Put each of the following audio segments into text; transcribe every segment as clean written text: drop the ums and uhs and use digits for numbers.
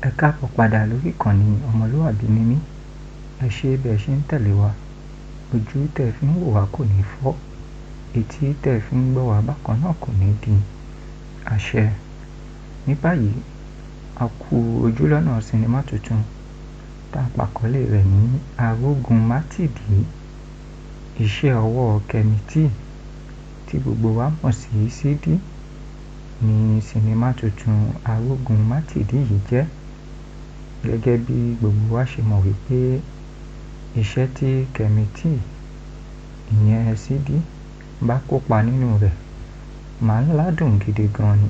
Ẹ káàbọ̀ padà lórí ìkànnì Ọmọlúàbí Nímí. Ẹ ṣé bí ẹ ṣe ń tẹ̀lé wa. Ojú tẹ fi ń wò wá kò ní fọ́, etí tẹ fi ń gbọ́ wá bákan náà kò ní di àṣẹ. Ní báyìí, a kú ojúlọ́nà sinimá tuntun tá a pàkọ́lé rẹ̀ ní Arógunmátìdí, iṣẹ́ ọwọ́ Kẹ́mi T tí gbogbo wa mọ̀ sí Sídí ní sinimá tuntun Arógunmátìdí yìí jẹ́. Gẹ́gẹ́ bí gbogbo wa ṣe mọ̀ wípé iṣẹ́ tí Kẹ́mi T, ìyẹn Sídí, bá kópa nínú rẹ̀ máa ń ládùn gidi gan ni.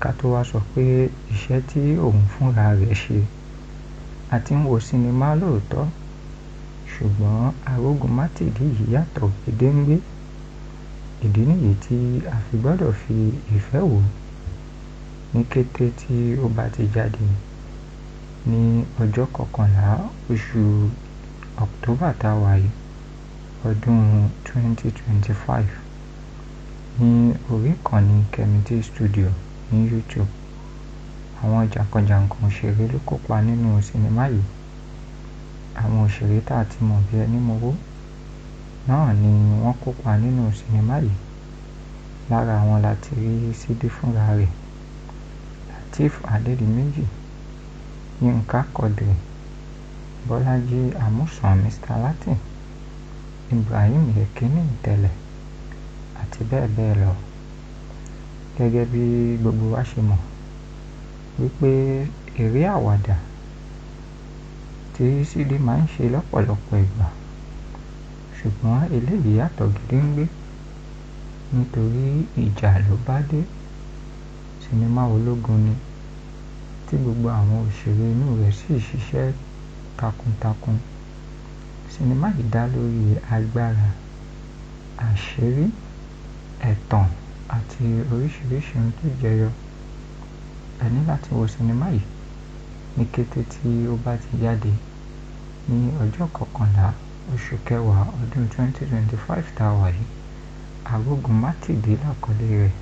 Ká tó wá sọ pé iṣẹ́ tí òun fúnra rẹ̀ ṣe. A ti ń wo sinimá lóòótọ́, ṣùgbọ́n Arógunmátìdí yìí yàtọ̀ gedéǹgbé. Ìdí nìyí tí a fi gbọ́dọ̀ fi ìfẹ́ wò ó ní kété tí ó bá ti jáde ní ọjọ́ kọkànlá oṣù October tá wà yìí, ọdún 2025 ní orí ìkànnì Kẹ́mi T Studio ní YouTube. Àwọn jànkànjànkàn òṣèré ló kópa nínú sinimá yìí. Àwọn òṣèré tá a ti mọ̀ bí ẹní mowó náà ni wọ́n kópa nínú sinimá yìí. Lára wọn la ti rí Sídí fúnra rẹ̀, Lateef Adédìméjì, Yínká Quadri, Bọ́lájí Àmúsàn Mr. Latin, Ibrahim Yekini Ìtẹ̀lẹ̀ àti bẹ́ẹ̀ bẹ́ẹ̀ lọ. Gẹ́gẹ́ bí gbogbo wa ṣe mọ̀ wípé eré àwàdà tí Sídí máa ń ṣe lọ́pọ̀lọpọ̀ ìgbà, ṣùgbọ́n eléyìí yàtọ̀ gedéǹgbé nítorí ìjà ló bá dé. Sinimá ológun ni tí gbogbo àwọn òṣèré inú rẹ̀ sì ṣiṣẹ́ takuntakun. Sinimá yìí dá lórí agbára, àṣírí, ẹ̀tàn àti oríṣiríṣi ohun tó jẹyọ. Ẹ ní láti wo sinimá yìí ní kété tí ó bá ti jáde ní ọjọ́ kọkànlá oṣù kẹwàá ọdún 2025 tá wà yìí. Arógunmátìdí làkọ́lé rẹ̀.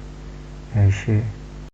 Ẹ ṣé.